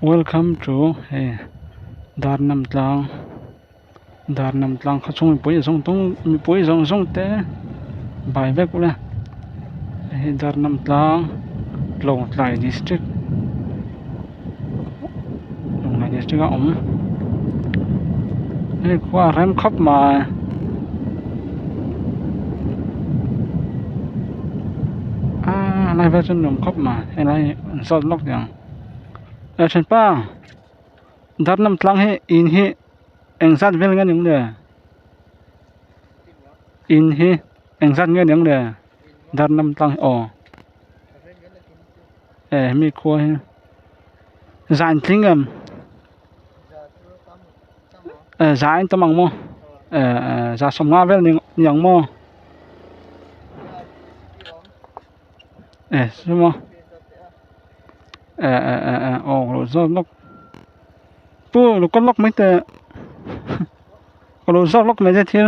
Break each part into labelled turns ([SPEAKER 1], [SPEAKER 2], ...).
[SPEAKER 1] Welcome to hei Darnam tlang Darnam tlang khaw chhung mipui zawng zawng mipui zawng zawng te bai vek ula hei hi Darnam tlang Lawngtlai district Lawngtlai district a awm hei khua a rem khawp mai. Aaa helai vel chu nuam khawp mai helai hi an zawt lawk teh ang eh thianpa Darnam tlang hi in hi eng zat vel nge ni ang le in hi eng zat nge ni ang le Darnam tlang hi aw eh hemi khua hi zan tling em eh za in tam ang maw eh eh za sawmnga vel ni ang maw eh saw eh eh eh eh aw ka lo zawt lawk pu lo kal lawk mai teh ka lo zawt lawk mai che thil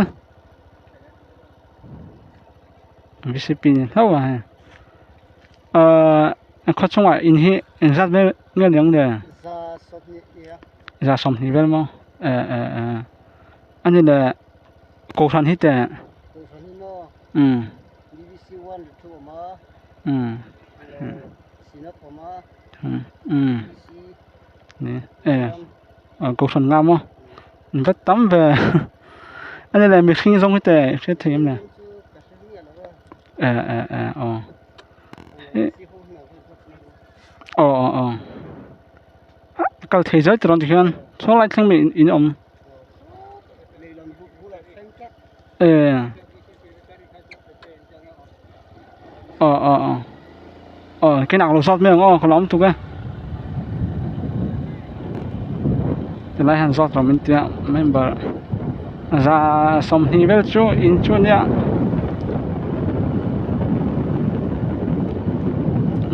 [SPEAKER 1] V C P ni hlauh a hei ahh a khaw chungah in hi engzat vel nge ni ang le za sawmhnih vel maw eh eh eh a ni le kohhran hi teh umm umm umm eh kohhran nga maw an va tam ve a ni le mihring zawng hi teh hriat theih em le eh eh eh aw aw aw aw kal thei zel tirawn tikhian saw lai thleng mai in awm eh aw aw aw aw kenak lo zawt mai ang aw ka lo awm tuk e tilai hian zawt rawh min tia member za sawmhnih vel chu in chu ania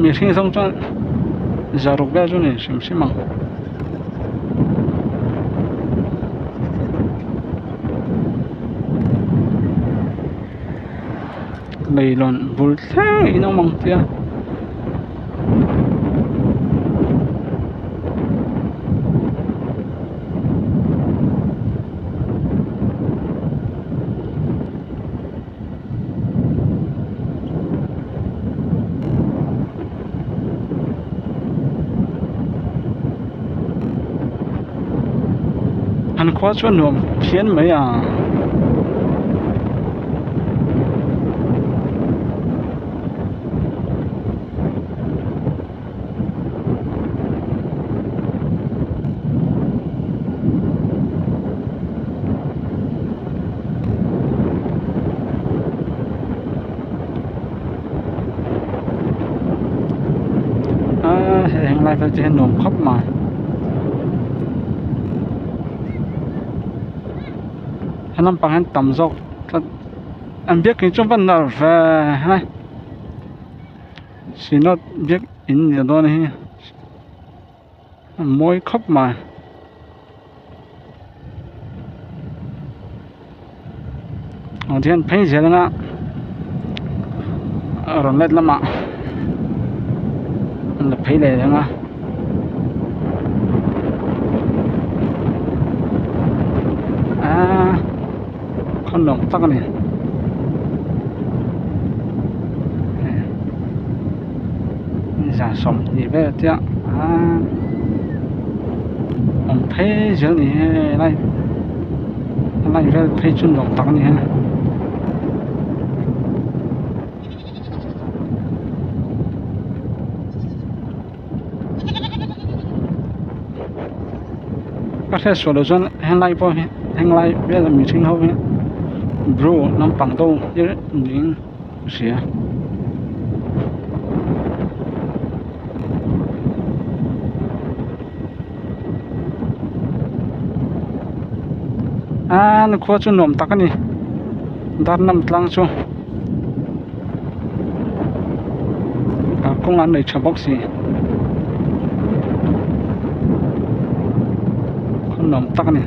[SPEAKER 1] mihring zawng chuan zaruk vel chu a ni hrim hrim ang. Leilawn bul thleng in awm ang tia. An khua chu a nuam phian mai a. Aaa hei heng lai vel te hian nuam khawp mai he lampang hian tam zawk tlat an biakin chu a va nalh ve helai synod biakin ni dawn hi a mawi khawp mai. Aw tihian phei zel anga a rawn let lamah an la phei leh ang a aaa khaw nuam tak a ni. Zan sawmhnih vel chiah a awm phei zel ni he lai lai vel phei chu nuam tak a ni a. Ka hriat sual loh chuan helai pawh hi henglai vela mihring ho hi bru lampang deuh hi niin ka hria. Aaa nikhua chu nuam tak a ni Darnam tlang chu kalkawng an nei tha bawk si khaw nuam tak a ni.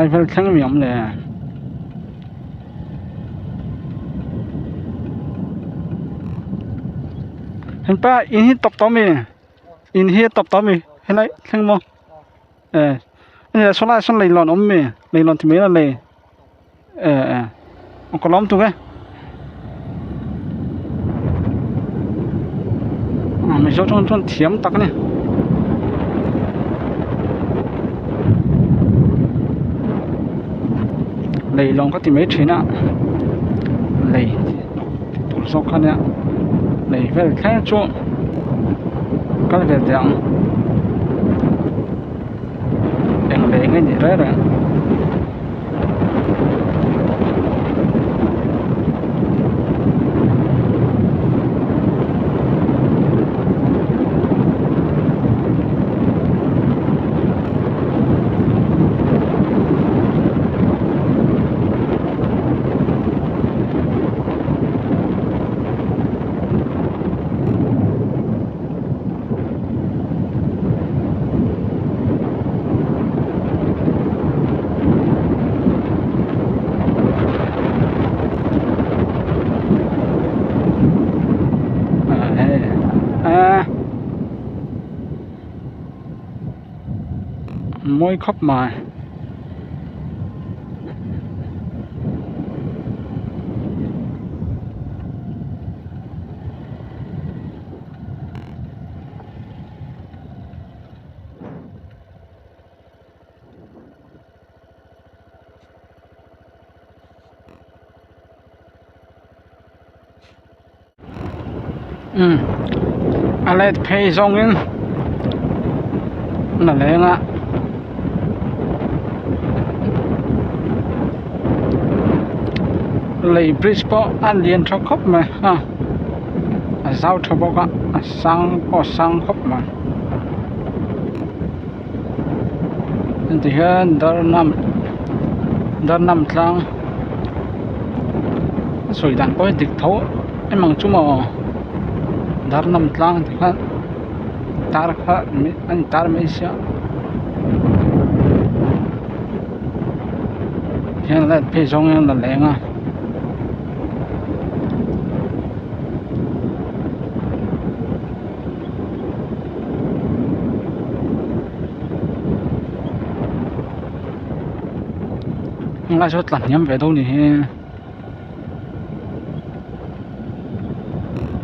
[SPEAKER 1] Helai vel thleng mi awm le. Henpa in hi tawp tawh mi in hi a tawp tawh mi helai thleng maw eh ani saw lai sawn leihlawn awm mi leihlawn ti mai la lei eh eh ka lawm tuk e mizo tawng chuan thiam tak a ni. Leihlawn ka ti mai thin a lei tih tur zawk kha nia lei vel thleng chu kal ve teh ang eng lei nge nih reng reng. Mawi khawp mai. Umm a let phei zawngin la leng a lei bridge pawh a lian tha khawp mai a a zau tha bawk a a sang pawh a sang khawp mai tihian darnam darnam tlang a sawi dan pawh hi dik tho em ang chu maw darnam tlang tih khan tar kha a in tar mai sia hian light phei zawng hian a leng a. Helai saw tla hniam ve deuh a ni hi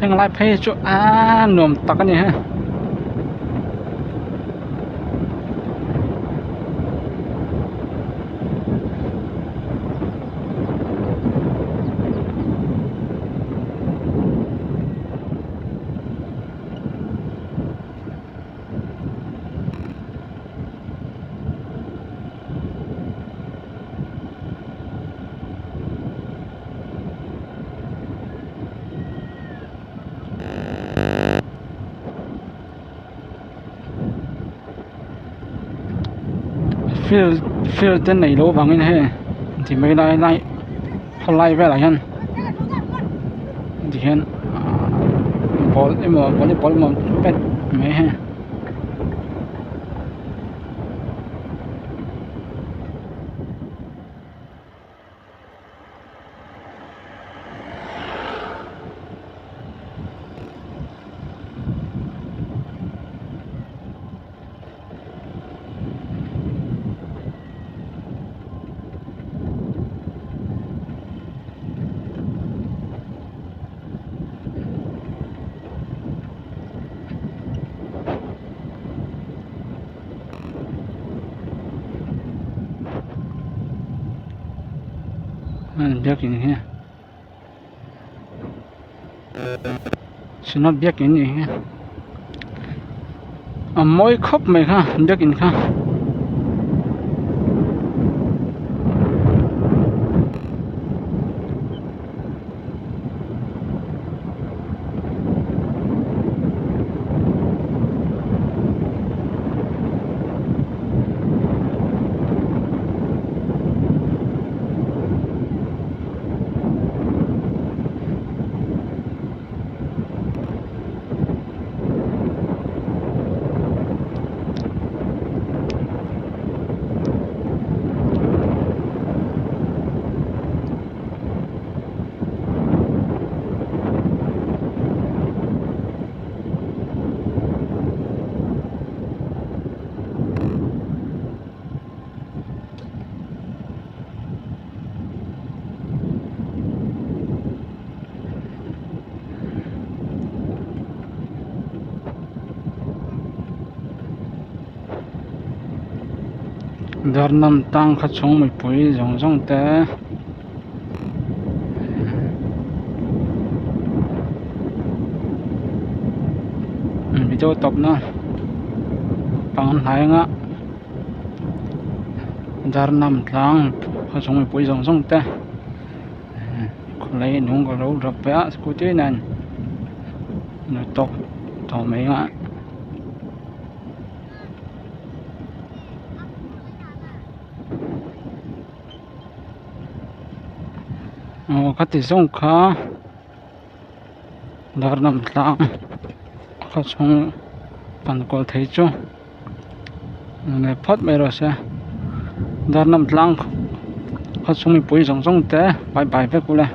[SPEAKER 1] heng lai phei hi chu aaa nuam tak a ni he. Field field te neih loh vangin hei ti mai lai lai khawlai velah hian tihian ball emaw volleyball emaw pet mai hei. Biakin hi synod biakin ni hi a mawi khawp mai kha biakin kha. Darnam tang kha chhung mipui zawng zawng te video tawp na pang hnai anga Darnam tlang khaw chhung mipui zawng zawng te khawlai nung ka lo rawp ve a scooty nen tawk tawh mai anga. Aw khati zawng kha darnam tlang khaw chhung pan kual thei chu ni phawt mai rawh se darnam tlang khaw chhung mipui zawng zawng te bye bye vek ule.